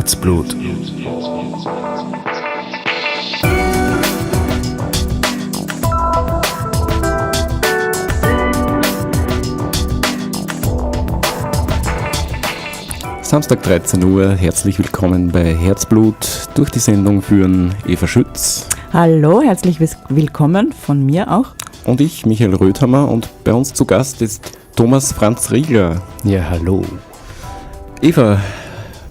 Herzblut. Samstag 13 Uhr, herzlich willkommen bei Herzblut. Durch die Sendung führen Eva Schütz. Hallo, herzlich willkommen von mir auch. Und ich, Michael Rödhammer, und bei uns zu Gast ist Thomas Franz Riegler. Ja, hallo. Eva,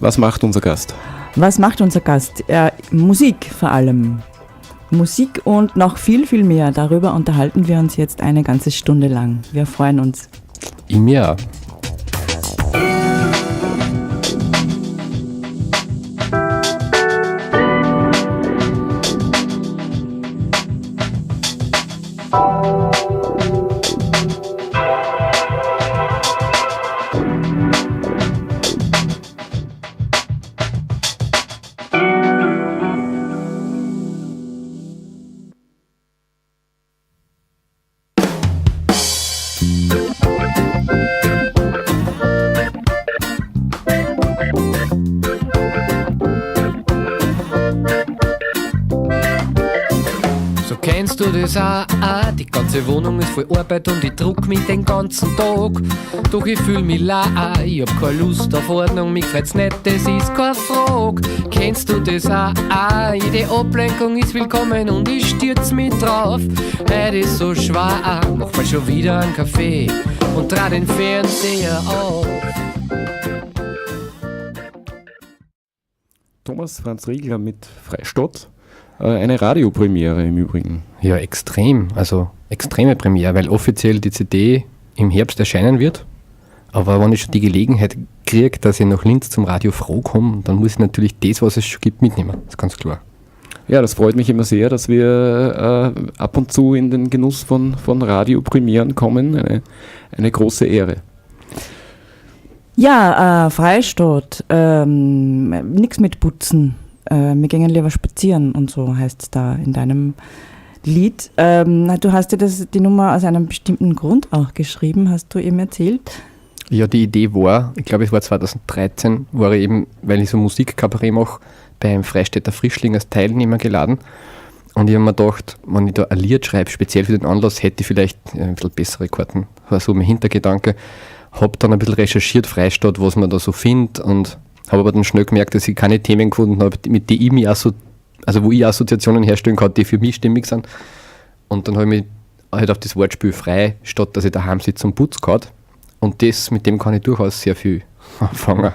was macht unser Gast? Was macht unser Gast? Musik vor allem. Musik und noch viel, viel mehr. Darüber unterhalten wir uns jetzt eine ganze Stunde lang. Wir freuen uns. Ja. Die ganze Wohnung ist voll Arbeit und ich druck mich den ganzen Tag. Doch ich fühl mich la, ich hab keine Lust auf Ordnung, mich freut's nicht, das ist keine Frage. Kennst du das auch? Jede Ablenkung ist willkommen und ich stürz mich drauf. Heute ist so schwer, mach mal schon wieder einen Kaffee und dreh den Fernseher auf. Thomas Franz Riegler mit Freistadt. Eine Radiopremiere im Übrigen. Ja, extrem. Also extreme Premiere, weil offiziell die CD im Herbst erscheinen wird. Aber wenn ich schon die Gelegenheit kriege, dass ich nach Linz zum Radio Froh komme, dann muss ich natürlich das, was es schon gibt, mitnehmen. Das ist ganz klar. Ja, das freut mich immer sehr, dass wir ab und zu in den Genuss von Radiopremieren kommen. Eine große Ehre. Ja, Freistadt. Nix mit Putzen. Wir gehen lieber spazieren und so heißt es da in deinem Lied. Du hast ja die Nummer aus einem bestimmten Grund auch geschrieben, hast du eben erzählt? Ja, die Idee war, ich glaube es war 2013, war ich eben, weil ich so Musikkabarett mache, beim Freistädter Frischling als Teilnehmer geladen. Und ich habe mir gedacht, wenn ich da ein Lied schreibe, speziell für den Anlass, hätte ich vielleicht ein bisschen bessere Karten. War so mein Hintergedanke. Habe dann ein bisschen recherchiert, Freistadt, was man da so findet, und habe aber dann schnell gemerkt, dass ich keine Themen gefunden habe, mit denen ich mich also wo ich Assoziationen herstellen kann, die für mich stimmig sind. Und dann habe ich mich halt auf das Wortspiel frei, statt dass ich daheim sitze und putz gehabt. Und das, mit dem kann ich durchaus sehr viel anfangen.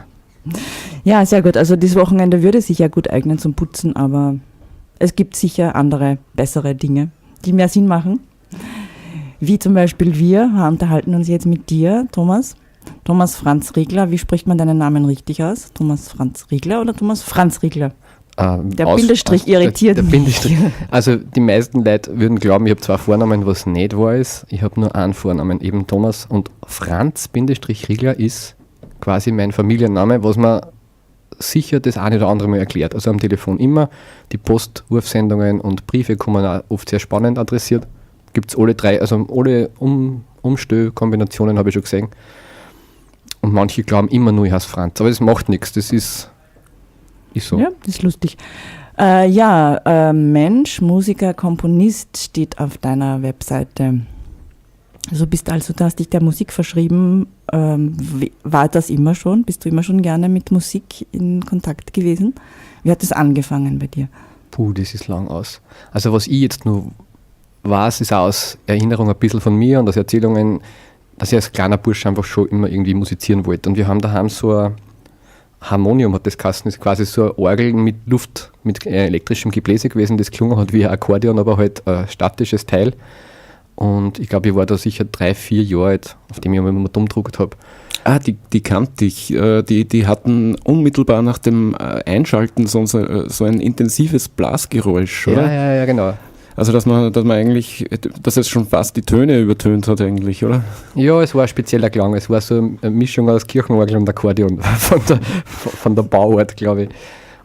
Ja, sehr gut. Also dieses Wochenende würde sich ja gut eignen zum Putzen, aber es gibt sicher andere, bessere Dinge, die mehr Sinn machen. Wie zum Beispiel wir unterhalten uns jetzt mit dir, Thomas. Thomas Franz Riegler, wie spricht man deinen Namen richtig aus? Thomas Franz Riegler oder Thomas Franz Riegler? Der Bindestrich irritiert mich. Bindestrich. Also die meisten Leute würden glauben, ich habe zwei Vornamen, was nicht wahr ist. Ich habe nur einen Vornamen, eben Thomas. Und Franz Bindestrich Riegler ist quasi mein Familienname, was man sicher das eine oder andere mal erklärt. Also am Telefon immer. Die Postrufsendungen und Briefe kommen auch oft sehr spannend adressiert. Gibt es alle drei, also alle Umstellkombinationen habe ich schon gesehen. Und manche glauben immer nur, ich heiße Franz. Aber das macht nichts, das ist so. Ja, das ist lustig. Mensch, Musiker, Komponist steht auf deiner Webseite. Also du hast dich der Musik verschrieben. War das immer schon? Bist du immer schon gerne mit Musik in Kontakt gewesen? Wie hat das angefangen bei dir? Puh, das ist lang aus. Also was ich jetzt nur weiß, ist auch aus Erinnerung ein bisschen von mir und aus Erzählungen, dass ich als kleiner Bursch einfach schon immer irgendwie musizieren wollte. Und wir haben daheim so ein Harmonium, hat das geheißen, ist quasi so eine Orgel mit Luft, mit elektrischem Gebläse gewesen, das gelungen hat wie ein Akkordeon, aber halt ein statisches Teil. Und ich glaube, ich war da sicher 3, 4 Jahre alt, auf dem ich immer dumm gedruckt habe. Ah, die kannte ich. Die hatten unmittelbar nach dem Einschalten so ein intensives Blasgeräusch, oder? Ja, genau. Also dass man eigentlich, dass es schon fast die Töne übertönt hat eigentlich, oder? Ja, es war ein spezieller Klang. Es war so eine Mischung aus Kirchenorgel und Akkordeon von der Bauart, glaube ich.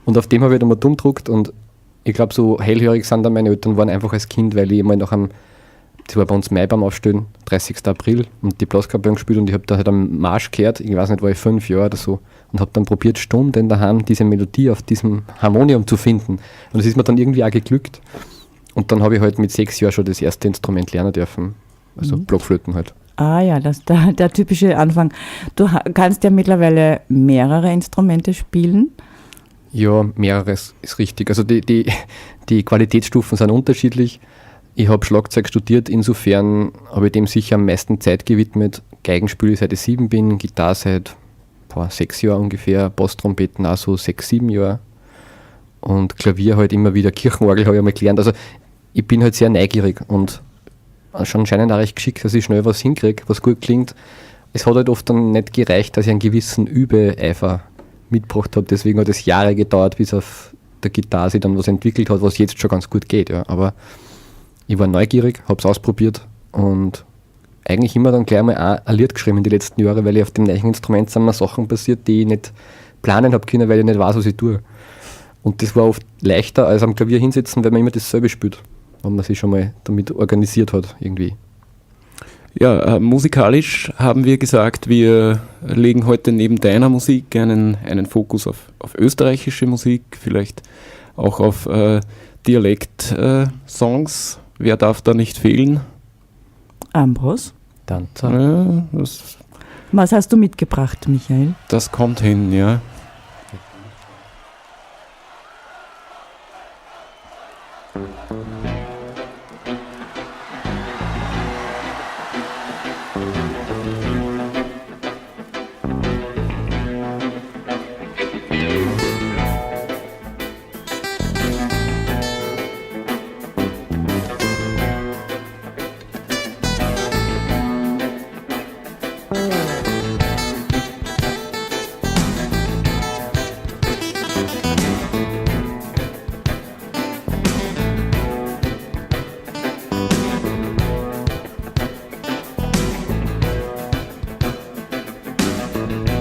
Und auf dem habe ich dann mal dumm gedruckt und ich glaube, so hellhörig sind dann meine Eltern waren einfach als Kind, weil ich immer nach einem Das war bei uns Maibaum aufstellen, 30. April, und die Blaskapelle gespielt und ich habe da halt am Marsch gehört, ich weiß nicht, war ich 5 Jahre oder so, und habe dann probiert, Stunden daheim diese Melodie auf diesem Harmonium zu finden. Und das ist mir dann irgendwie auch geglückt. Und dann habe ich halt mit 6 Jahren schon das erste Instrument lernen dürfen, also Blockflöten halt. Ah ja, das der typische Anfang. Du kannst ja mittlerweile mehrere Instrumente spielen. Ja, mehreres ist richtig. Also die Qualitätsstufen sind unterschiedlich. Ich habe Schlagzeug studiert, insofern habe ich dem sicher am meisten Zeit gewidmet. Geigen spiele ich seit ich 7 bin, Gitarre seit 6 Jahren ungefähr, Basstrompeten auch so 6, 7 Jahre. Und Klavier halt immer wieder, Kirchenorgel habe ich einmal gelernt. Also ich bin halt sehr neugierig und schon anscheinend auch recht geschickt, dass ich schnell was hinkriege, was gut klingt. Es hat halt oft dann nicht gereicht, dass ich einen gewissen Übeeifer mitgebracht habe. Deswegen hat es Jahre gedauert, bis auf der Gitarre sich dann was entwickelt hat, was jetzt schon ganz gut geht. Ja. Aber ich war neugierig, hab's ausprobiert und eigentlich immer dann gleich mal ein Lied geschrieben in die letzten Jahre, weil ich auf dem neuen Instrument sind mir Sachen passiert, die ich nicht planen hab können, weil ich nicht weiß, was ich tue. Und das war oft leichter als am Klavier hinsetzen, weil man immer dasselbe spielt, wenn man sich schon mal damit organisiert hat irgendwie. Ja, musikalisch haben wir gesagt, wir legen heute neben deiner Musik einen Fokus auf österreichische Musik, vielleicht auch auf Dialekt-Songs. Wer darf da nicht fehlen? Ambros. Tanzer. Ja, was hast du mitgebracht, Michael? Das kommt hin, ja.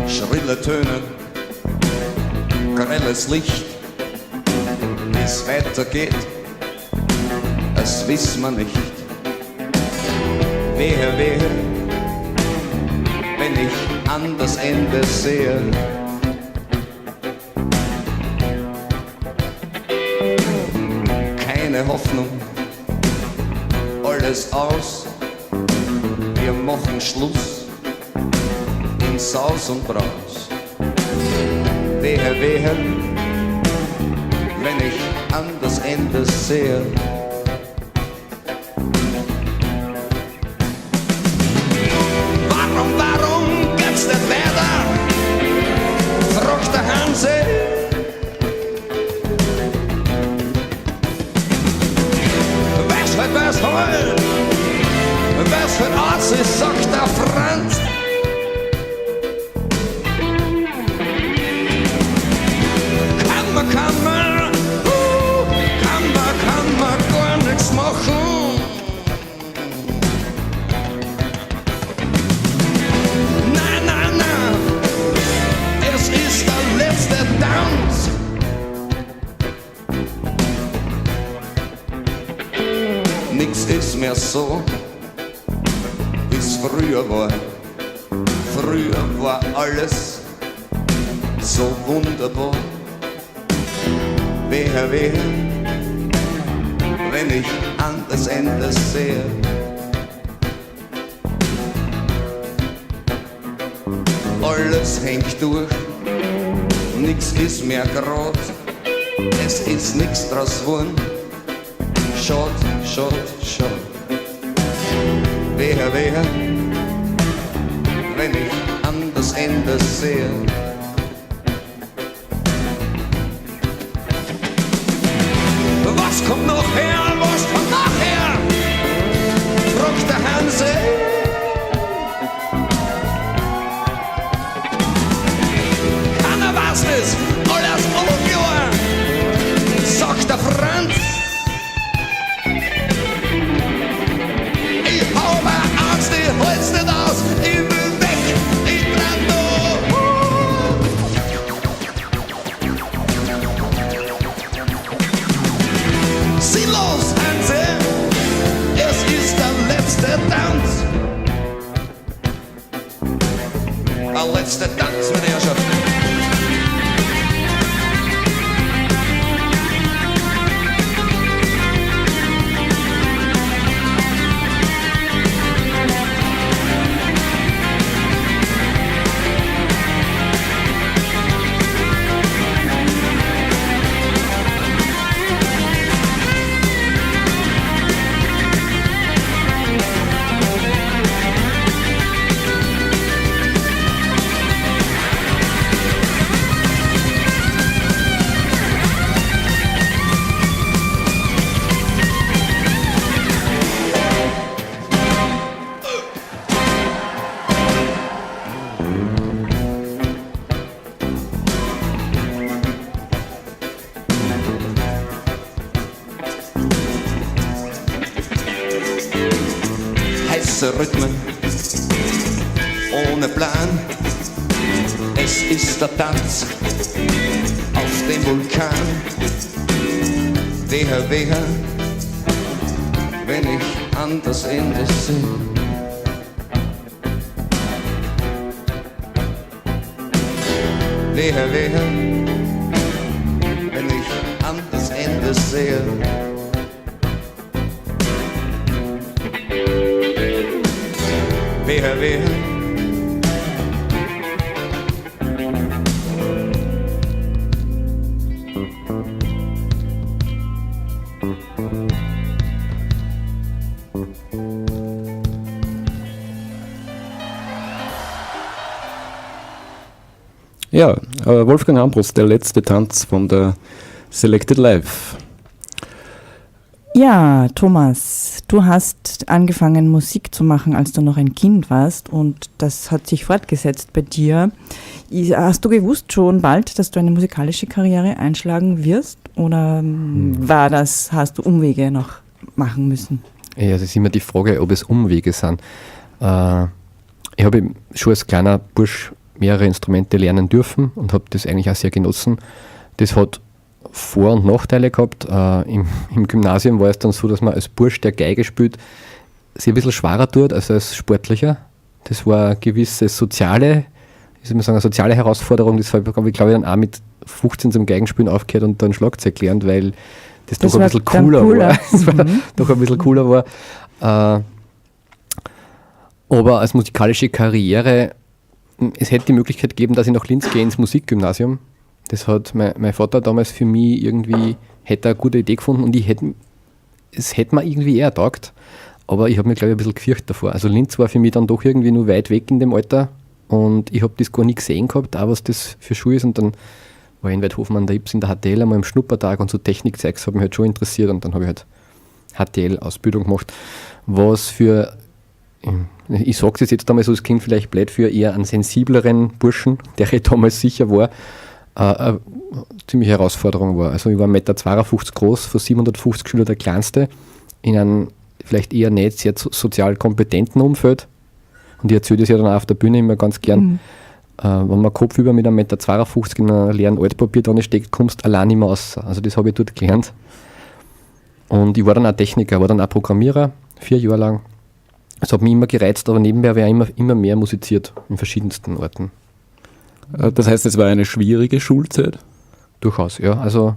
Schrille Töne, grelles Licht, wie's weitergeht, das wissen wir nicht. Wehe, wehe, wenn ich an das Ende sehe. Keine Hoffnung, alles aus, wir machen Schluss. In Saus und Braus. Wehe, wehe, wenn ich an das Ende sehe. Warum, warum geht's nicht weiter? Fragt der Hanse. Weil's halt, weil's halt, weil's halt aus ist, sagt der Franz. Kann man gar nichts machen. Nein, nein, nein, es ist der letzte Tanz. Nix ist mehr so, wie's früher war. Früher war alles so wunderbar. Wehe, wehe, wenn ich an das Ende sehe. Alles hängt durch, nix ist mehr grad, es ist nix draus geworden. Schad, schad, schad. Wehe, wehe, wenn ich an das Ende sehe. Was kommt noch her, was kommt nachher? Fragt der Hanse. Keiner weiß es, alles unklar, sagt der Franz. Ich hab eine Angst, ich halt's nicht aus, ich will weg, ich brand da. Der letzte Tanz mit der Herrschaft. Heiße Rhythmen ohne Plan. Es ist der Tanz auf dem Vulkan. Wehe, wehe, wenn ich an das Ende sehe. Wehe, wehe, wenn ich an das Ende sehe. Wehe, wehe. Ja, Wolfgang Ambros, der letzte Tanz von der Selected Live. Ja, Thomas, du hast angefangen, Musik zu machen, als du noch ein Kind warst, und das hat sich fortgesetzt bei dir. Hast du gewusst schon bald, dass du eine musikalische Karriere einschlagen wirst, oder hast du Umwege noch machen müssen? Ja, es ist immer die Frage, ob es Umwege sind. Ich habe schon als kleiner Bursch mehrere Instrumente lernen dürfen und habe das eigentlich auch sehr genossen. Das hat Vor- und Nachteile gehabt. Im Gymnasium war es dann so, dass man als Bursch, der Geige spielt, sich ein bisschen schwerer tut als als Sportlicher. Das war eine gewisse soziale, ich soll mal sagen, eine soziale Herausforderung. Das habe ich, glaube ich, dann auch mit 15 zum Geigenspielen aufgehört und dann Schlagzeug gelernt, weil das doch ein bisschen cooler war. Das war doch ein bisschen cooler war. Aber als musikalische Karriere, es hätte die Möglichkeit gegeben, dass ich nach Linz gehe ins Musikgymnasium. Das hat mein Vater damals für mich irgendwie, hätte eine gute Idee gefunden und es hätte mir irgendwie eher taugt, aber ich habe mich, glaube ich, ein bisschen gefürchtet davor. Also Linz war für mich dann doch irgendwie nur weit weg in dem Alter und ich habe das gar nie gesehen gehabt, auch was das für Schule ist, und dann war ich in Waidhofen an der Ybbs in der HTL einmal im Schnuppertag und so Technikzeugs hat mich halt schon interessiert und dann habe ich halt HTL-Ausbildung gemacht, was für, ich sag's jetzt einmal so, es klingt vielleicht blöd, für eher einen sensibleren Burschen, der ich damals sicher war, eine ziemliche Herausforderung war. Also ich war 1,52 Meter groß, von 750 Schülern der kleinste, in einem vielleicht eher nicht sehr sozial kompetenten Umfeld. Und ich erzähle das ja dann auch auf der Bühne immer ganz gern. Wenn man kopfüber mit 1,52 Meter in einem leeren Altpapier drin steckt, kommst du allein nicht mehr raus. Also das habe ich dort gelernt. Und ich war dann auch Techniker, war dann auch Programmierer, 4 Jahre lang. Das hat mich immer gereizt, aber nebenbei habe ich auch immer mehr musiziert, in verschiedensten Orten. Das heißt, es war eine schwierige Schulzeit? Durchaus, ja. Also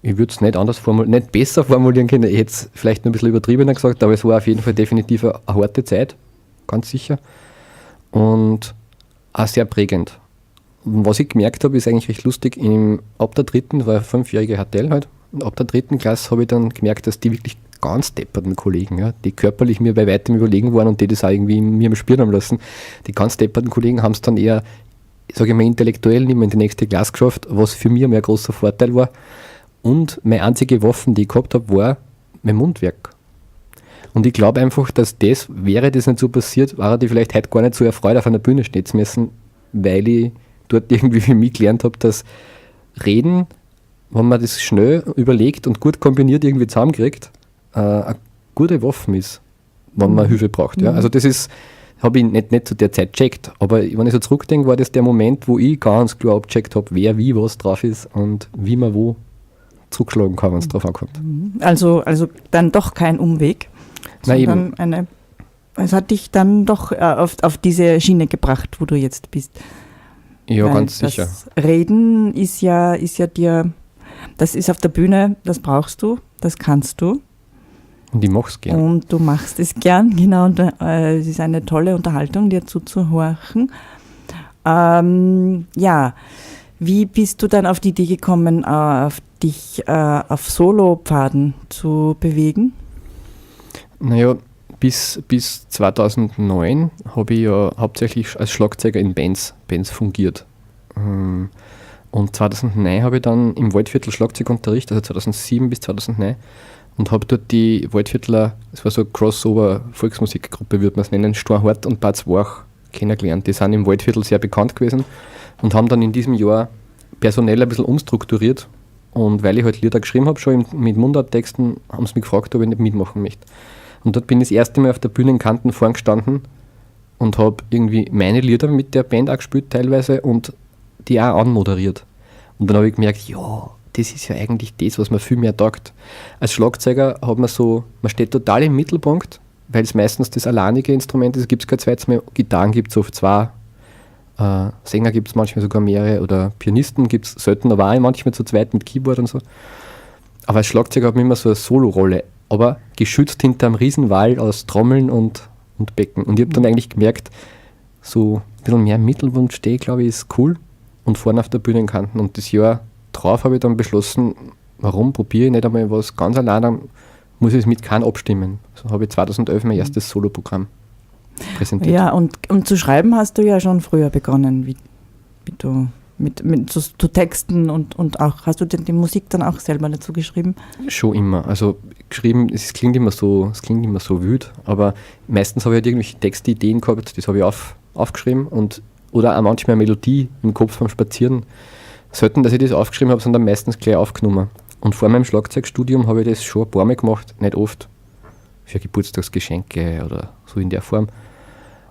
ich würde es nicht anders nicht besser formulieren können, ich hätte es vielleicht noch ein bisschen übertriebener gesagt, aber es war auf jeden Fall definitiv eine harte Zeit, ganz sicher. Und auch sehr prägend. Und was ich gemerkt habe, ist eigentlich recht lustig, ab der dritten, war eine 5-jährige HTL halt, und ab der 3. Klasse habe ich dann gemerkt, dass die wirklich ganz depperten Kollegen, ja, die körperlich mir bei weitem überlegen waren und die das auch irgendwie mir spüren haben lassen, die ganz depperten Kollegen haben es dann eher, sag ich mal, intellektuell nicht mehr in die nächste Klasse geschafft, was für mich ein großer Vorteil war. Und meine einzige Waffe, die ich gehabt habe, war mein Mundwerk. Und ich glaube einfach, dass das, wäre das nicht so passiert, wäre ich vielleicht heute gar nicht so erfreut, auf einer Bühne stehen zu müssen, weil ich dort irgendwie für mich gelernt habe, dass Reden, wenn man das schnell überlegt und gut kombiniert irgendwie zusammenkriegt, eine gute Waffe ist, wenn man Hilfe braucht. Ja? Also das ist, habe ich nicht zu der Zeit gecheckt, aber wenn ich so zurückdenke, war das der Moment, wo ich ganz klar abgecheckt habe, wer wie was drauf ist und wie man wo zurückschlagen kann, wenn es drauf ankommt. Also dann doch kein Umweg, Nein, sondern eben. eine Es hat dich dann doch auf diese Schiene gebracht, wo du jetzt bist. Ja, weil ganz sicher. Das Reden ist ja dir, das ist auf der Bühne, das brauchst du, das kannst du. Und ich mach's gern. Und du machst es gern, genau. Und es ist eine tolle Unterhaltung, dir zuzuhorchen. Ja, wie bist du dann auf die Idee gekommen, auf dich auf Solo-Pfaden zu bewegen? Naja, bis 2009 habe ich ja hauptsächlich als Schlagzeuger in Bands fungiert. Und 2009 habe ich dann im Waldviertel Schlagzeugunterricht, also 2007 bis 2009, und habe dort die Waldviertler, es war so eine Crossover-Volksmusikgruppe, würde man es nennen, Storhart und Bad Zwach kennengelernt. Die sind im Waldviertel sehr bekannt gewesen und haben dann in diesem Jahr personell ein bisschen umstrukturiert. Und weil ich halt Lieder geschrieben habe, schon mit Mundarttexten, haben sie mich gefragt, ob ich nicht mitmachen möchte. Und dort bin ich das erste Mal auf der Bühnenkanten vorn gestanden und habe irgendwie meine Lieder mit der Band auch gespielt teilweise und die auch anmoderiert. Und dann habe ich gemerkt, ja, das ist ja eigentlich das, was mir viel mehr taugt. Als Schlagzeuger hat man so, man steht total im Mittelpunkt, weil es meistens das alleinige Instrument ist, es gibt kein zweites mehr. Gitarren gibt es oft zwei, Sänger gibt es manchmal sogar mehrere oder Pianisten gibt es selten, aber auch manchmal zu zweit mit Keyboard und so. Aber als Schlagzeuger hat man immer so eine Solo-Rolle, aber geschützt hinter einem Riesenwall aus Trommeln und Becken. Und ich habe dann eigentlich gemerkt, so ein bisschen mehr im Mittelpunkt stehe, glaube ich, ist cool. Und vorne auf der Bühnenkanten. Und das Jahr drauf habe ich dann beschlossen, warum probiere ich nicht einmal was ganz allein, dann muss ich es mit keinem abstimmen. So habe ich 2011 mein erstes Soloprogramm präsentiert. Ja, und zu schreiben hast du ja schon früher begonnen, wie du mit zu Texten und auch, hast du denn die Musik dann auch selber dazu geschrieben? Schon immer. Also geschrieben, es klingt immer so wüt, aber meistens habe ich halt irgendwelche Textideen gehabt, das habe ich aufgeschrieben und oder auch manchmal eine Melodie im Kopf beim Spazieren. Selten, dass ich das aufgeschrieben habe, sondern meistens gleich aufgenommen. Und vor meinem Schlagzeugstudium habe ich das schon ein paar Mal gemacht, nicht oft, für Geburtstagsgeschenke oder so in der Form.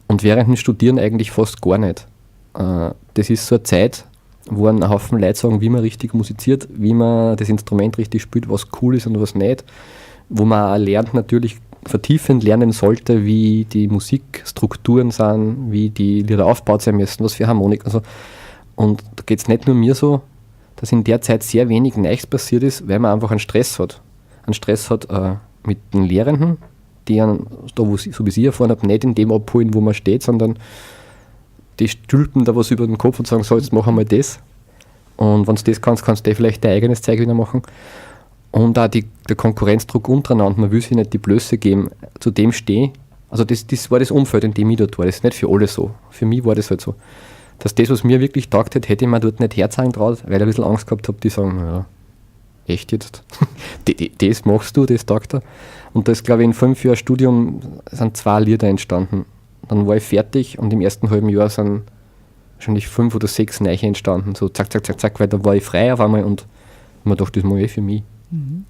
Und während dem Studieren eigentlich fast gar nicht. Das ist so eine Zeit, wo ein Haufen Leute sagen, wie man richtig musiziert, wie man das Instrument richtig spielt, was cool ist und was nicht. Wo man auch lernt, natürlich vertiefend lernen sollte, wie die Musikstrukturen sind, wie die Lieder aufgebaut sein müssen, was für Harmonik. Also, und da geht es nicht nur mir so, dass in der Zeit sehr wenig Neues passiert ist, weil man einfach einen Stress hat. Einen Stress hat mit den Lehrenden, die einen, da wo, so wie ich erfahren habe, nicht in dem abholen, wo man steht, sondern die stülpen da was über den Kopf und sagen, so, jetzt machen wir das. Und wenn du das kannst, kannst du vielleicht dein eigenes Zeug wieder machen. Und auch der Konkurrenzdruck untereinander, man will sich nicht die Blöße geben, zu dem stehe. Also das war das Umfeld, in dem ich dort war. Das ist nicht für alle so. Für mich war das halt so. Dass das, was mir wirklich taugt hat, hätte ich mir dort nicht herzeigen traut, weil ich ein bisschen Angst gehabt habe, die sagen, ja, echt jetzt? Das machst du, das taugt dir. Und das, glaube ich, in 5 Jahren Studium sind 2 Lieder entstanden. Dann war ich fertig und im ersten halben Jahr sind wahrscheinlich 5 oder 6 neue entstanden. So zack, zack, zack, zack, weil da war ich frei auf einmal und mir dachte, das mache ich für mich. Mhm.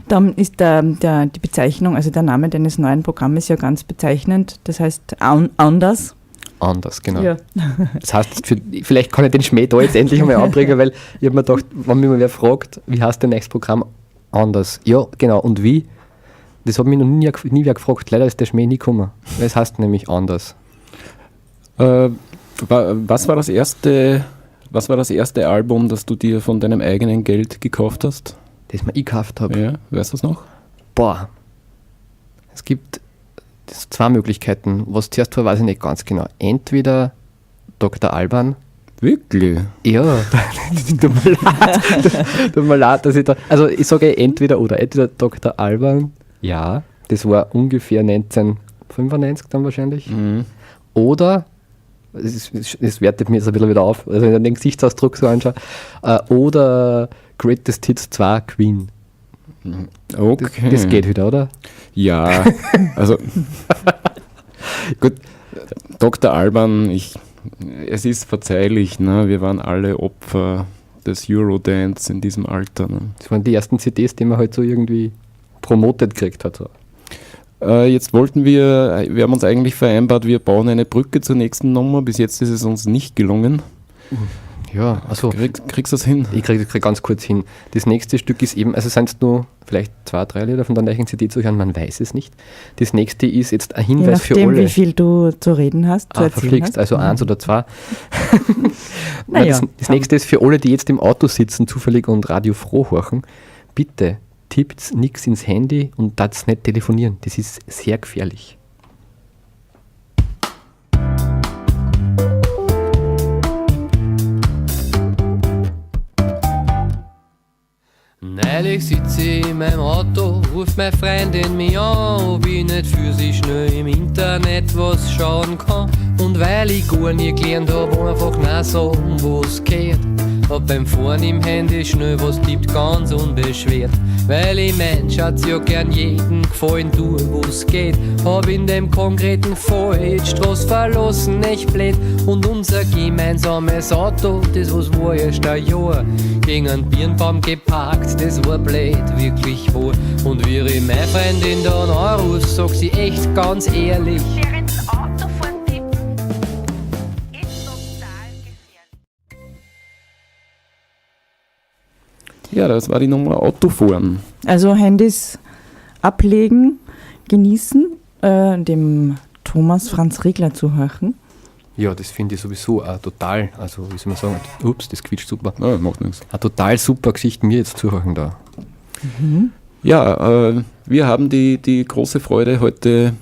Dann ist die Bezeichnung, also der Name deines neuen Programmes ja ganz bezeichnend. Das heißt anders. Anders, genau. Ja. Das heißt, vielleicht kann ich den Schmäh da jetzt endlich einmal anbringen, weil ich habe mir gedacht, wenn mich mal wer fragt, wie heißt dein nächstes Programm? Anders. Ja, genau. Und wie? Das hat mich noch nie wer gefragt. Leider ist der Schmäh nie gekommen. Weil es heißt nämlich anders. Was war das erste Album, das du dir von deinem eigenen Geld gekauft hast? Das mir ich gekauft habe. Ja, weißt du das noch? Boah. Es gibt 2 Möglichkeiten. Was zuerst war, weiß ich nicht ganz genau. Entweder Dr. Alban. Wirklich? Ja. Tut mir leid. Tut mir leid, dass ich da. Also ich sage entweder oder. Entweder Dr. Alban, ja. Das war ungefähr 1995 dann wahrscheinlich. Mhm. Oder, es wertet mir jetzt ein bisschen wieder auf, also wenn ich den Gesichtsausdruck so anschaue, oder Greatest Hits 2 Queen. Okay. Das geht wieder, oder? Ja, also gut, Dr. Alban, es ist verzeihlich, ne? Wir waren alle Opfer des Eurodance in diesem Alter. Ne? Das waren die ersten CDs, die man halt so irgendwie promotet gekriegt hat. So. Jetzt wollten wir haben uns eigentlich vereinbart, wir bauen eine Brücke zur nächsten Nummer. Bis jetzt ist es uns nicht gelungen. Ja, also Kriegst du das hin? Ich kriege das ganz kurz hin. Das nächste Stück ist eben, also sind es nur vielleicht 2, 3 Lieder von der neuen CD zu hören, man weiß es nicht. Das nächste ist jetzt ein Hinweis Je nachdem, für alle. Wie viel du zu reden hast, zu erzählen verflixt, hast. Also 1 oder 2. Naja, das nächste ist für alle, die jetzt im Auto sitzen, zufällig und Radio Froh horchen, bitte tippt nix ins Handy und das nicht telefonieren. Das ist sehr gefährlich. Neulich sitze ich in meinem Auto, ruft meine Freundin mich an, ob ich nicht für sie schnell im Internet was schauen kann. Und weil ich gar nie gelernt hab, einfach nein sagen, wo's geht. Hab beim Fahren im Handy schnell was tippt, ganz unbeschwert. Weil ich mein Schatz ja gern jeden gefallen tue, wo's geht. Hab in dem konkreten Fall die Straße verlassen, echt blöd. Und unser gemeinsames Auto, das was war erst ein Jahr, gegen einen Birnbaum geparkt, das war blöd, wirklich wahr. Und wie ich meine Freundin dann anruf, sag sie echt ganz ehrlich: Während dem Autofahren tippen ist total gefährlich. Ja, das war die Nummer Autofahren. Also Handys ablegen, genießen, dem Thomas Franz Riegler zuhören. Ja, das finde ich sowieso auch total, also wie soll man sagen, ups, das quietscht super. Ja, macht nichts. Eine total super Geschichte, mir jetzt zuhören da. Mhm. Ja, wir haben die große Freude, heute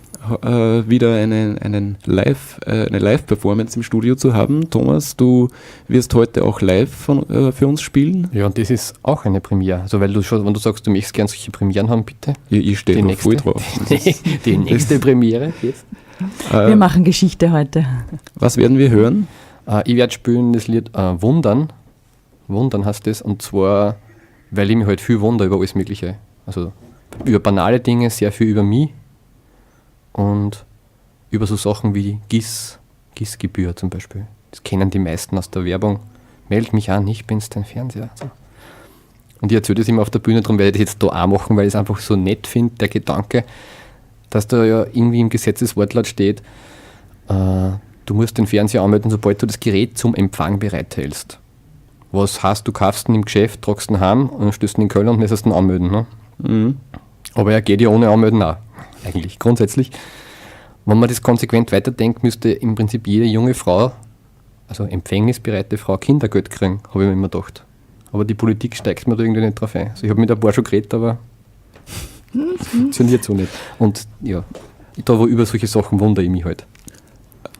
wieder eine Live-Performance im Studio zu haben. Thomas, du wirst heute auch live für uns spielen. Ja, und das ist auch eine Premiere. Also weil du schon, wenn du sagst, du möchtest gern solche Premieren haben, bitte. Ich stehe da voll drauf. Die nächste Premiere jetzt. Wir machen Geschichte heute. Was werden wir hören? Ich werde spielen das Lied Wundern. Wundern heißt das. Und zwar, weil ich mich halt viel wundere über alles Mögliche. Also über banale Dinge, sehr viel über mich. Und über so Sachen wie GIS-Gebühr zum Beispiel. Das kennen die meisten aus der Werbung. Meld mich an, ich bin's, dein Fernseher. So. Und ich erzähle das immer auf der Bühne, darum werde ich das jetzt da auch machen, weil ich es einfach so nett finde, der Gedanke, dass da ja irgendwie im Gesetzeswortlaut steht, du musst den Fernseher anmelden, sobald du das Gerät zum Empfang bereithältst. Was heißt, du kaufst ihn im Geschäft, tragst ihn heim und stößt ihn in den Keller und musst ihn anmelden. Ne? Mhm. Aber er geht ja ohne Anmelden auch. Eigentlich grundsätzlich. Wenn man das konsequent weiterdenkt, müsste im Prinzip jede junge Frau, also empfängnisbereite Frau, Kindergeld kriegen, habe ich mir immer gedacht. Aber die Politik steigt mir da irgendwie nicht drauf ein. Also ich habe mit ein paar schon geredet, aber funktioniert so nicht. Und ja, da wo über solche Sachen wundere ich mich halt.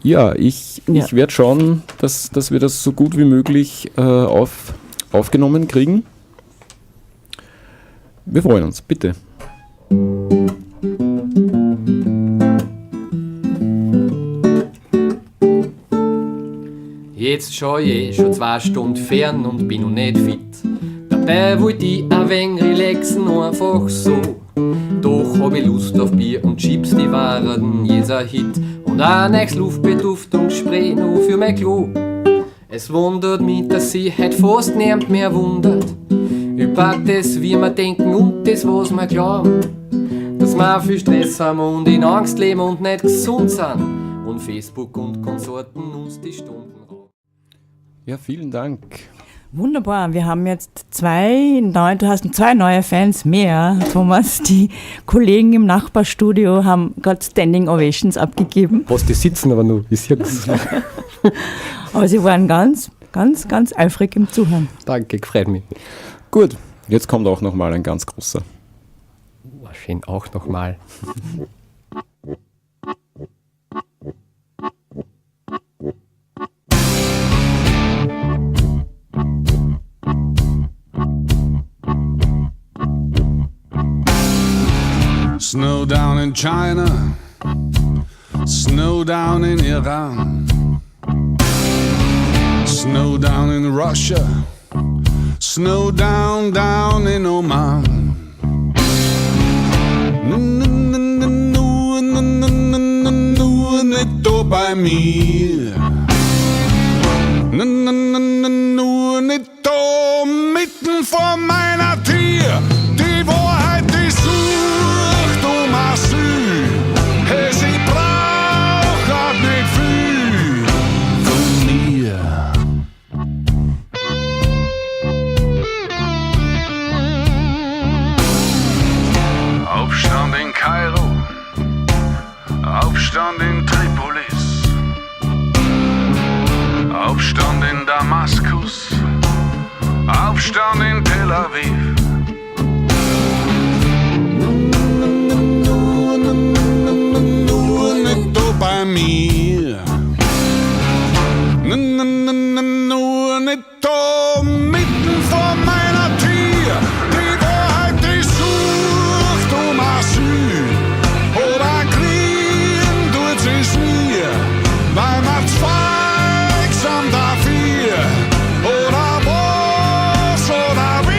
Ja, ich werde schauen, dass wir das so gut wie möglich aufgenommen kriegen. Wir freuen uns, bitte. Jetzt schau ich schon 2 Stunden fern und bin noch nicht fit. Dabei wollt ich ein wenig relaxen, einfach so. Doch hab ich Lust auf Bier und Chips, die waren jeder Hit. Und ein neues Luftbeduftungsspray nur für mein Klo. Es wundert mich, dass sich heut fast niemand mehr wundert über das, wie wir denken und das, was wir glauben. Dass wir viel Stress haben und in Angst leben und nicht gesund sind. Und Facebook und Konsorten uns die Stunden rauben. Ja, vielen Dank. Wunderbar, wir haben jetzt du hast 2 neue Fans mehr, Thomas. Die Kollegen im Nachbarstudio haben gerade Standing Ovations abgegeben. Was, die sitzen aber nur, ich seh's. Aber sie waren ganz, ganz, ganz eifrig im Zuhören. Danke, freut mich. Gut, jetzt kommt auch nochmal ein ganz großer. Oh, schön, auch nochmal. Snow down in China, snow down in Iran, snow down in Russia, snow down, down in Oman. Nur nicht da bei mir. Nur nicht da mitten vor meiner Tür. Die Wahrheit, die sucht um Asyl. Hey, sie braucht nicht viel von mir. Aufstand in Damaskus, Aufstand in Tel Aviv. Nur nicht da bei mir. Nur nicht da mitten vor meiner Tür. Die Wahrheit, die sucht um Asyl. Oder kriegen tut sie's mir, weil man zweig sind dafür. Oder was oder wie.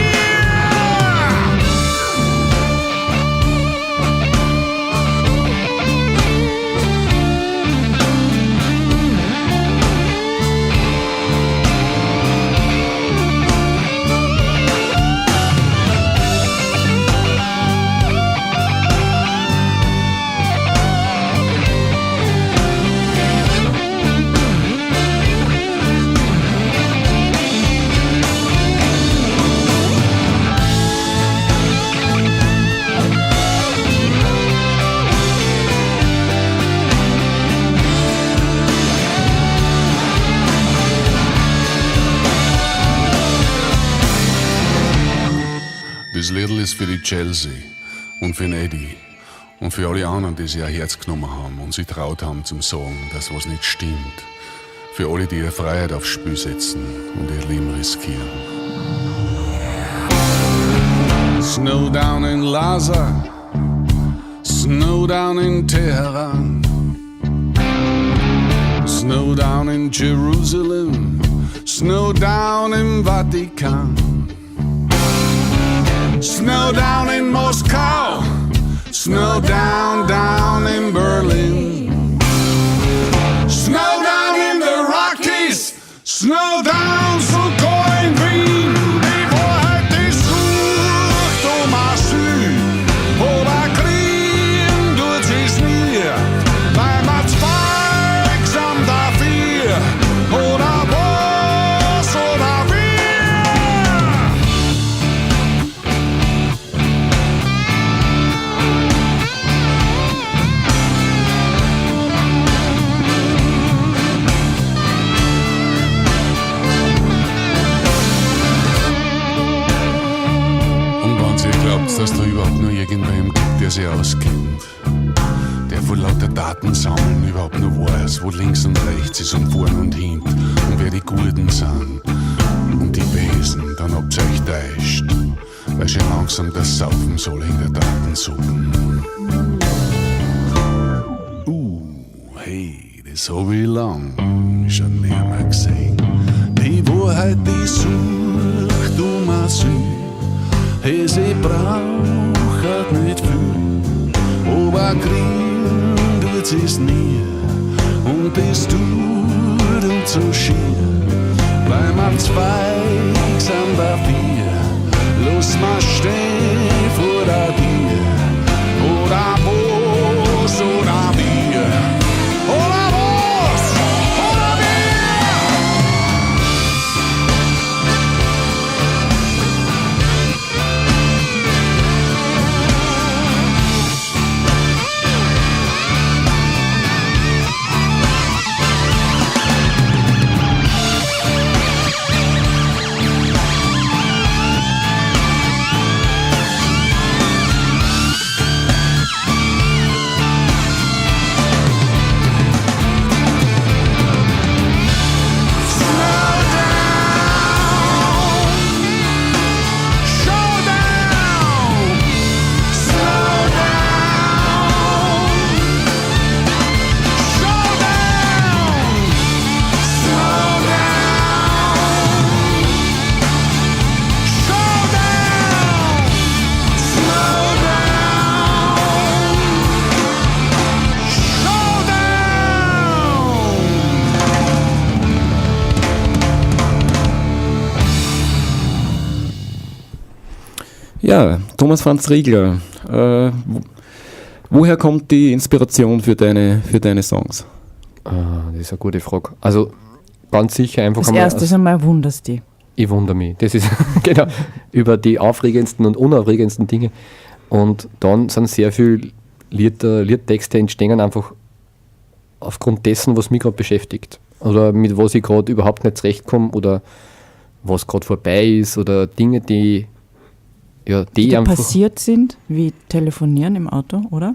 Das Liedl ist für die Chelsea und für den Eddie und für alle anderen, die sich ein Herz genommen haben und sich traut haben zum Sagen, dass was nicht stimmt. Für alle, die ihre Freiheit aufs Spiel setzen und ihr Leben riskieren. Snowdown in Lhasa, Snowdown in Teheran, Snowdown in Jerusalem, Snowdown im Vatikan. Snowdown in Moskau, Snowdown down in Berlin, Snowdown in the Rockies, Snowdown sogar in Wien. Die Wahrheit, die sucht um Asyl, oder kriegen tut sie's nie, weil man zweig sind dafür, oder was oder wie. Und wenn ihr glaubt, dass da überhaupt nur irgendwem gibt, der sich auskennt, der vor lauter Daten sammeln überhaupt nur weiß, wo links und rechts ist und vorn und hinten und wer die Guten sind und die Besen, dann habt ihr euch täuscht, weil schon langsam das Saufen soll in der Datensuppen. Hey, das hab ich lang schon nicht mehr gesehen. Die Wahrheit, die sucht um Asyl. Hey, sie braucht nicht viel, aber kriegen tut sie's nie. Und das tut uns so schier, weil man zwei sind da vier. Lass mal stehen vor der Tür, oder was oder wie. Oder was oder wie. Ja, Thomas Franz Riegler, woher kommt die Inspiration für deine Songs? Ah, das ist eine gute Frage. Also ganz sicher einfach Das einmal erste ist einmal, wunderst dich. Ich wundere mich. Das ist genau über die aufregendsten und unaufregendsten Dinge. Und dann sind sehr viele Liedtexte entstehen einfach aufgrund dessen, was mich gerade beschäftigt. Oder mit was ich gerade überhaupt nicht zurechtkomme oder was gerade vorbei ist oder Dinge, die, ja, die einfach passiert sind, wie telefonieren im Auto, oder?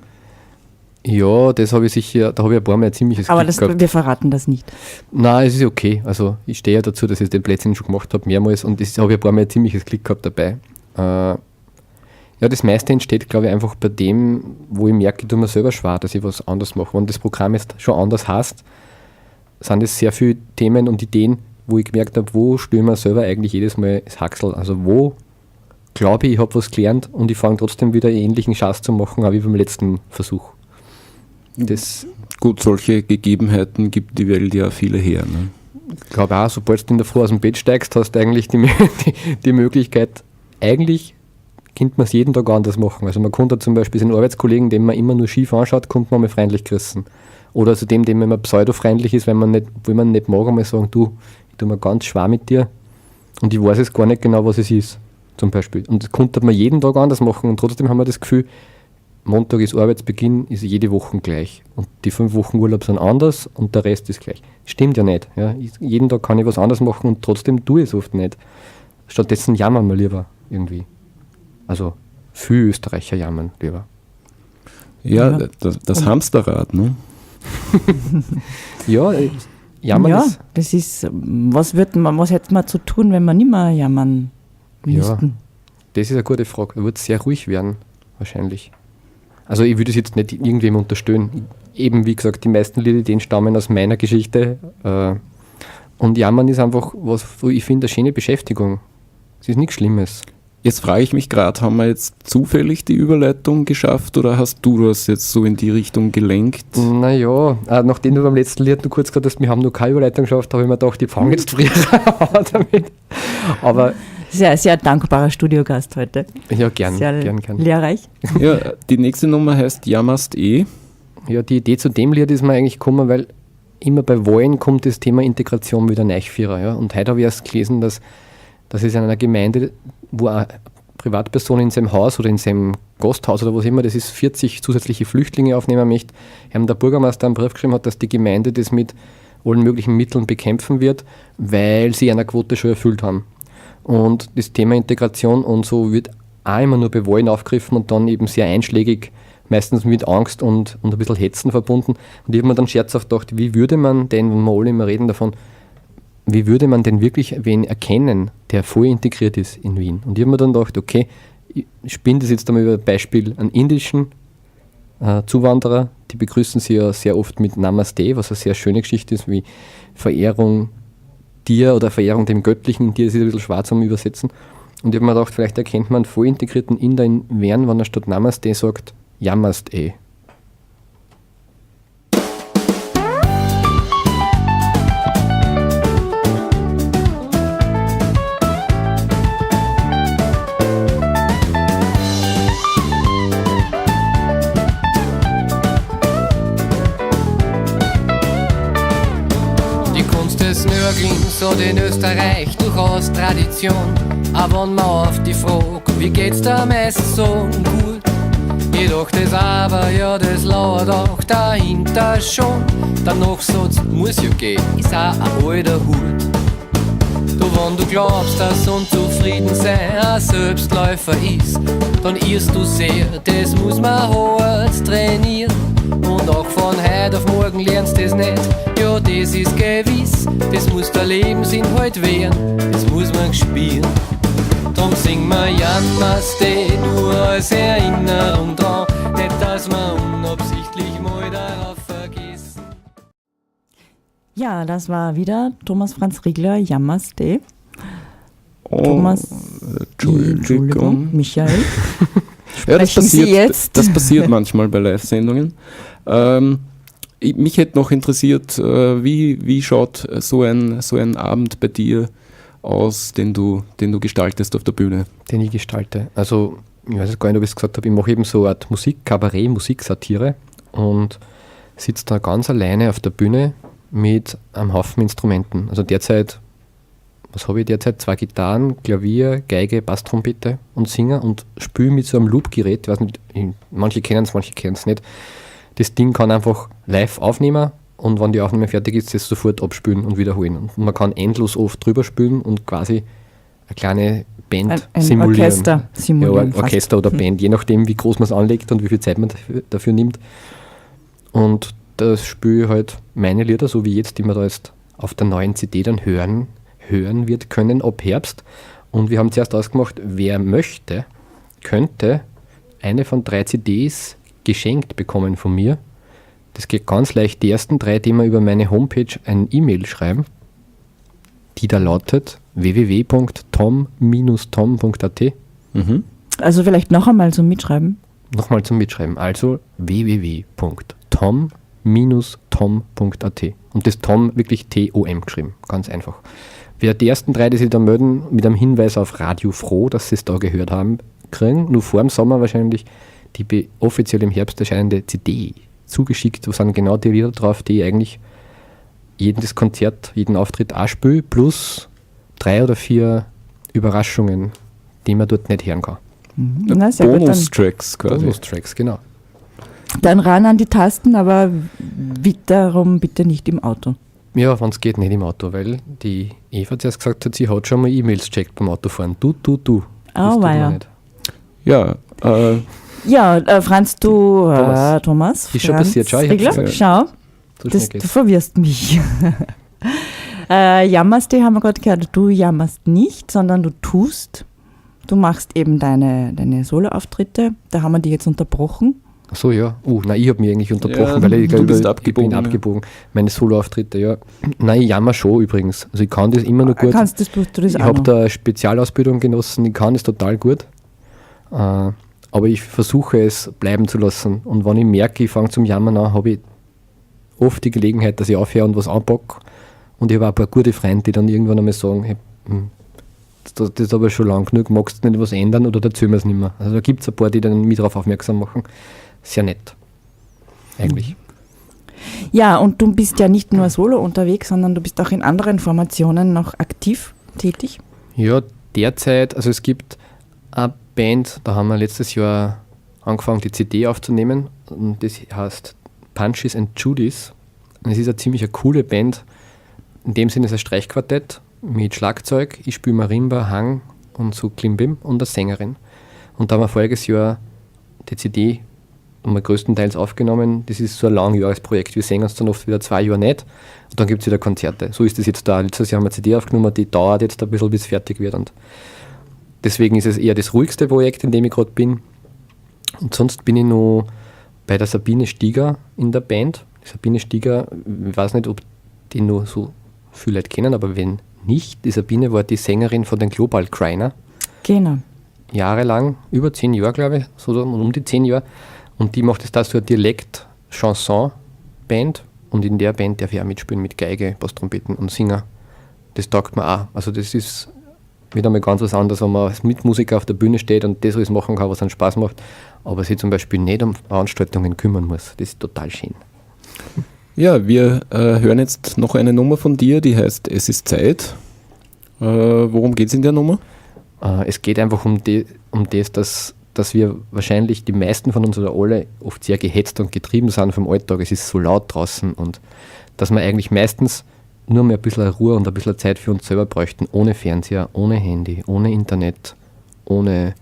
Ja, das habe ich sicher, da habe ich ein paar Mal ein ziemliches Aber das, wir verraten das nicht. Nein, es ist okay. Also ich stehe ja dazu, dass ich den Blödsinn schon gemacht habe, mehrmals, und das habe ich ein paar Mal ein ziemliches Glück gehabt dabei. Ja, das meiste entsteht, glaube ich, einfach bei dem, wo ich merke, ich tue mir selber schwer, dass ich was anders mache. Wenn das Programm jetzt schon anders heißt, sind es sehr viele Themen und Ideen, wo ich gemerkt habe, wo störe ich mir selber eigentlich jedes Mal das Haxel. Also wo glaube ich, ich habe was gelernt und ich fange trotzdem wieder ähnlichen Schatz zu machen, wie beim letzten Versuch. Das Gut, solche Gegebenheiten gibt die Welt ja viele her. Ne? Ich glaube auch, sobald du in der Früh aus dem Bett steigst, hast du eigentlich die, die Möglichkeit, eigentlich könnte man es jeden Tag anders machen. Also man könnte zum Beispiel seinen Arbeitskollegen, den man immer nur schief anschaut, könnte man mal freundlich grüßen. Oder zu dem, dem man immer pseudo-freundlich ist, weil man nicht, wo man nicht mag, einmal sagen, du, ich tue mir ganz schwer mit dir und ich weiß jetzt gar nicht genau, was es ist, zum Beispiel. Und das könnte man jeden Tag anders machen und trotzdem haben wir das Gefühl, Montag ist Arbeitsbeginn, ist jede Woche gleich. Und die 5 Wochen Urlaub sind anders und der Rest ist gleich. Stimmt ja nicht. Ja. Jeden Tag kann ich was anders machen und trotzdem tue ich es oft nicht. Stattdessen jammern wir lieber irgendwie. Also viele Österreicher jammern lieber. Ja, ja. Das Hamsterrad, ne? Ja, jammern ja, ist... das ist, was hätte man zu tun, wenn wir nicht mehr jammern müssten? Ja, das ist eine gute Frage. Da wird es sehr ruhig werden, wahrscheinlich. Also ich würde es jetzt nicht irgendwem unterstellen. Eben, wie gesagt, die meisten Lieder, stammen aus meiner Geschichte. Und Jammern ist einfach was, wo ich finde, eine schöne Beschäftigung. Es ist nichts Schlimmes. Jetzt frage ich mich gerade, haben wir jetzt zufällig die Überleitung geschafft oder hast du das jetzt so in die Richtung gelenkt? Naja, nachdem du beim letzten Lied nur kurz gesagt hast, wir haben noch keine Überleitung geschafft, habe ich mir gedacht, ich fange jetzt früher an damit. Aber sehr, sehr dankbarer Studiogast heute. Ja, gern. Sehr gern. Lehrreich. Ja, die nächste Nummer heißt Jammerst eh. Ja, die Idee zu dem Lied ist mir eigentlich gekommen, weil immer bei Wahlen kommt das Thema Integration wieder Neichvierer. Ja? Und heute habe ich erst gelesen, dass es in einer Gemeinde, wo eine Privatperson in seinem Haus oder in seinem Gasthaus oder was immer das ist, 40 zusätzliche Flüchtlinge aufnehmen möchte, haben der Bürgermeister einen Brief geschrieben hat, dass die Gemeinde das mit allen möglichen Mitteln bekämpfen wird, weil sie eine Quote schon erfüllt haben. Und das Thema Integration und so wird auch immer nur bei Wahlen aufgegriffen und dann eben sehr einschlägig, meistens mit Angst und ein bisschen Hetzen verbunden. Und ich habe mir dann scherzhaft gedacht, wie würde man denn, wenn wir alle immer reden davon, wie würde man denn wirklich wen erkennen, der voll integriert ist in Wien? Und ich habe mir dann gedacht, okay, ich spinne das jetzt einmal über ein Beispiel an indischen Zuwanderer, die begrüßen sie ja sehr oft mit Namaste, was eine sehr schöne Geschichte ist, wie Verehrung dir oder Verehrung dem Göttlichen in dir, das ist ein bisschen schwer zum Übersetzen. Und ich habe mir gedacht, vielleicht erkennt man einen voll integrierten Inder in Wern, wenn er statt Namaste sagt, Jammerst-e. Hat in Österreich durchaus Tradition. Aber wenn man auf die Frage, wie geht's da meistens so gut? Jedoch das Aber, ja, das lauert auch dahinter schon. Der Nachsatz muss ja gehen, ist auch ein alter Hut. Du, wenn du glaubst, dass Unzufriedensein ein Selbstläufer ist, dann irrst du sehr, das muss man hart trainieren. Und auch von heute auf morgen lernst du das nicht, ja, das ist gewiss, das muss der Lebensinhalt werden, das muss man spüren. Drum sing ma Jammerste nur als Erinnerung dran, nicht dass wir unabsichtlich mal darauf vergessen. Ja, das war wieder Thomas Franz Riegler, Jammerste. Oh, Thomas, Entschuldigung. Michael. Ja, das passiert, das passiert manchmal bei Live-Sendungen. Mich hätte noch interessiert, wie schaut so ein Abend bei dir aus, den du gestaltest auf der Bühne? Den ich gestalte. Also, ich weiß jetzt gar nicht, ob ich es gesagt habe, ich mache eben so eine Art Musik, Kabarett, Musiksatire und sitze da ganz alleine auf der Bühne mit einem Haufen Instrumenten. Also derzeit, was habe ich derzeit? 2 Gitarren, Klavier, Geige, Basstrompete und Singer und spiele mit so einem Loop-Gerät. Ich weiß nicht, manche kennen es, manche kennen es nicht. Das Ding kann einfach live aufnehmen und wenn die Aufnahme fertig ist, das sofort abspülen und wiederholen. Und man kann endlos oft drüber spülen und quasi eine kleine Band Ein simulieren. Orchester simulieren. Ja, Orchester oder Band, je nachdem, wie groß man es anlegt und wie viel Zeit man dafür nimmt. Und das spiele ich halt meine Lieder, so wie jetzt, die man da jetzt auf der neuen CD dann hören wird können ab Herbst. Und wir haben zuerst ausgemacht, wer möchte, könnte eine von 3 CDs geschenkt bekommen von mir. Das geht ganz leicht. Die ersten 3, die mir über meine Homepage ein E-Mail schreiben, die da lautet www.tom-tom.at. Mhm. Also vielleicht noch einmal zum Mitschreiben. Nochmal zum Mitschreiben. Also www.tom-tom.at. Und das Tom wirklich T-O-M geschrieben. Ganz einfach. Wer die ersten 3, die sich da melden, mit einem Hinweis auf Radio Froh, dass sie es da gehört haben, kriegen, nur vor dem Sommer wahrscheinlich, die offiziell im Herbst erscheinende CD zugeschickt. Wo sind genau die Lieder drauf, die ich eigentlich jedes Konzert, jeden Auftritt auch spiele, plus 3 oder 4 Überraschungen, die man dort nicht hören kann. Na, sehr gut, Bonustracks quasi. Bonustracks, genau. Dann ran an die Tasten, aber wiederum bitte nicht im Auto. Ja, wenn es geht, nicht im Auto, weil die Eva zuerst gesagt hat, sie hat schon mal E-Mails gecheckt beim Autofahren. Du. Das tut man nicht. Ja, Ja, Franz, du, Thomas. Ist schon Franz passiert, schau, ich hab's Riegler, gesagt. schau, So das, schnell du geht's. verwirrst mich. Jammerst, die haben wir gerade gehört, du jammerst nicht, sondern du tust. Du machst eben deine Solo-Auftritte, da haben wir die jetzt unterbrochen. Ach so, ja. Nein, ich habe mich eigentlich unterbrochen, Ja, weil ich du glaube, bist ich abgebogen, bin ja. abgebogen. Meine Solo-Auftritte, ja. Nein, ich jammer schon übrigens. Also ich kann das immer noch gut. Kannst das, tust du das Ich auch habe noch? da eine Spezialausbildung genossen, ich kann das total gut. Aber ich versuche es bleiben zu lassen. Und wenn ich merke, ich fange zum Jammern an, habe ich oft die Gelegenheit, dass ich aufhöre und was anpacke. Und ich habe auch ein paar gute Freunde, die dann irgendwann einmal sagen, hey, das ist aber schon lang genug, magst du nicht was ändern oder erzählen wir es nicht mehr. Also da gibt es ein paar, die dann mich darauf aufmerksam machen. Sehr nett. Eigentlich. Ja, und du bist ja nicht nur solo unterwegs, sondern du bist auch in anderen Formationen noch aktiv tätig. Ja, derzeit, also es gibt eine Band, da haben wir letztes Jahr angefangen, die CD aufzunehmen. Und das heißt Punches and Judies. Und es ist eine ziemlich coole Band. In dem Sinne ist es ein Streichquartett mit Schlagzeug. Ich spiele Marimba, Hang und so Klimbim und eine Sängerin. Und da haben wir voriges Jahr die CD einmal größtenteils aufgenommen. Das ist so ein Langjahresprojekt. Wir sehen uns dann oft wieder 2 Jahre nicht und dann gibt es wieder Konzerte. So ist das jetzt da. Letztes Jahr haben wir CD aufgenommen, die dauert jetzt ein bisschen, bis fertig wird. Und deswegen ist es eher das ruhigste Projekt, in dem ich gerade bin. Und sonst bin ich noch bei der Sabine Stieger in der Band. Die Sabine Stieger, ich weiß nicht, ob die noch so viele Leute kennen, aber wenn nicht, die Sabine war die Sängerin von den Global Criner. Genau. Jahrelang, über 10 Jahre, glaube ich, so um die 10 Jahre. Und die macht jetzt da so eine Dialekt-Chanson-Band. Und in der Band darf ich auch mitspielen mit Geige, Basstrompeten und Singer. Das taugt mir auch. Also das ist wieder mal ganz was anderes, wenn man als Mitmusiker auf der Bühne steht und das alles machen kann, was einen Spaß macht, aber sich zum Beispiel nicht um Veranstaltungen kümmern muss. Das ist total schön. Ja, wir hören jetzt noch eine Nummer von dir, die heißt Es ist Zeit. Worum geht's in der Nummer? Es geht einfach um das, dass wir wahrscheinlich die meisten von uns oder alle oft sehr gehetzt und getrieben sind vom Alltag. Es ist so laut draußen und dass wir eigentlich meistens nur mehr ein bisschen Ruhe und ein bisschen Zeit für uns selber bräuchten, ohne Fernseher, ohne Handy, ohne Internet, ohne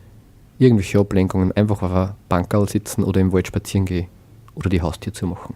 irgendwelche Ablenkungen, einfach auf einer Bankerl sitzen oder im Wald spazieren gehen oder die Haustür zu machen.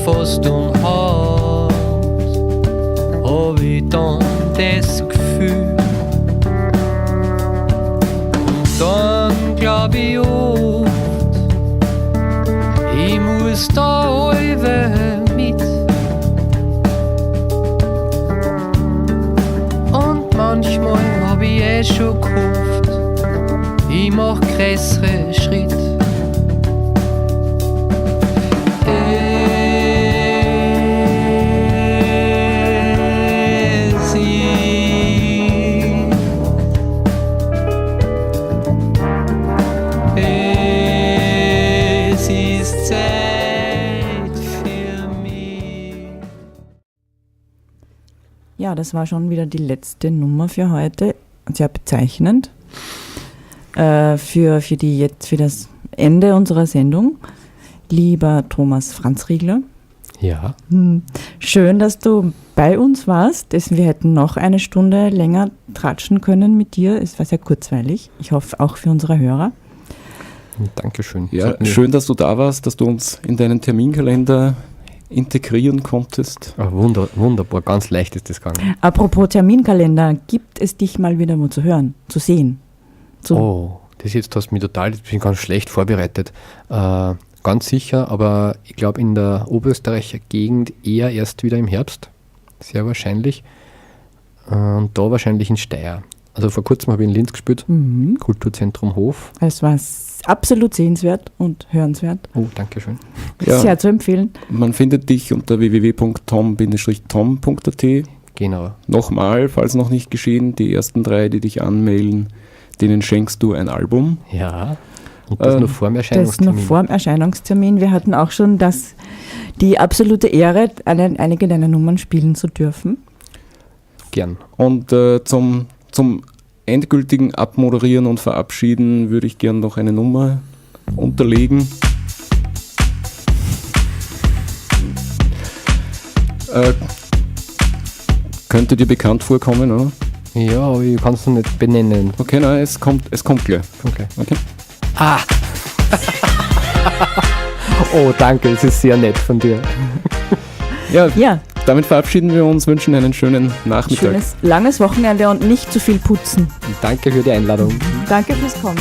Fast und hart, hab ich dann das Gefühl, Dann glaub ich oft, ich muss da allweil mit. Und manchmal hab ich eh schon gehofft, ich mach größere Schritt. Es ist Zeit für mich. Ja, das war schon wieder die letzte Nummer für heute. Sehr bezeichnend für das Ende unserer Sendung. Lieber Thomas Franz Riegler. Ja. Schön, dass du bei uns warst. Wir hätten noch eine Stunde länger tratschen können mit dir. Es war sehr kurzweilig. Ich hoffe auch für unsere Hörer. Dankeschön. Ja, schön, dass du da warst, dass du uns in deinen Terminkalender integrieren konntest. Ah, wunderbar, ganz leicht ist das gegangen. Apropos Terminkalender, gibt es dich mal wieder wo zu hören, zu sehen? Oh, das jetzt hast du mich total, ich bin ganz schlecht vorbereitet. Ganz sicher, aber ich glaube in der Oberösterreicher Gegend eher erst wieder im Herbst, sehr wahrscheinlich. Und da wahrscheinlich in Steyr. Also vor kurzem habe ich in Linz gespielt, Kulturzentrum Hof. Es war absolut sehenswert und hörenswert. Oh, danke schön. Ja. Sehr zu empfehlen. Man findet dich unter www.tom-tom.at. Genau. Nochmal, falls noch nicht geschehen, die ersten 3, die dich anmelden, denen schenkst du ein Album. Ja. Und das noch vor dem Das noch Erscheinungstermin. vor dem Erscheinungstermin. Wir hatten auch schon die absolute Ehre, einige deiner Nummern spielen zu dürfen. Gern. Und zum endgültigen Abmoderieren und Verabschieden würde ich gern noch eine Nummer unterlegen. Könnte dir bekannt vorkommen, oder? Ja, aber ich kann es noch nicht benennen. Okay, nein, es kommt gleich. Okay. Okay. Ah! Oh, danke, es ist sehr nett von dir. Ja, damit verabschieden wir uns, wünschen einen schönen Nachmittag. Schönes, langes Wochenende und nicht zu viel putzen. Danke für die Einladung. Danke fürs Kommen.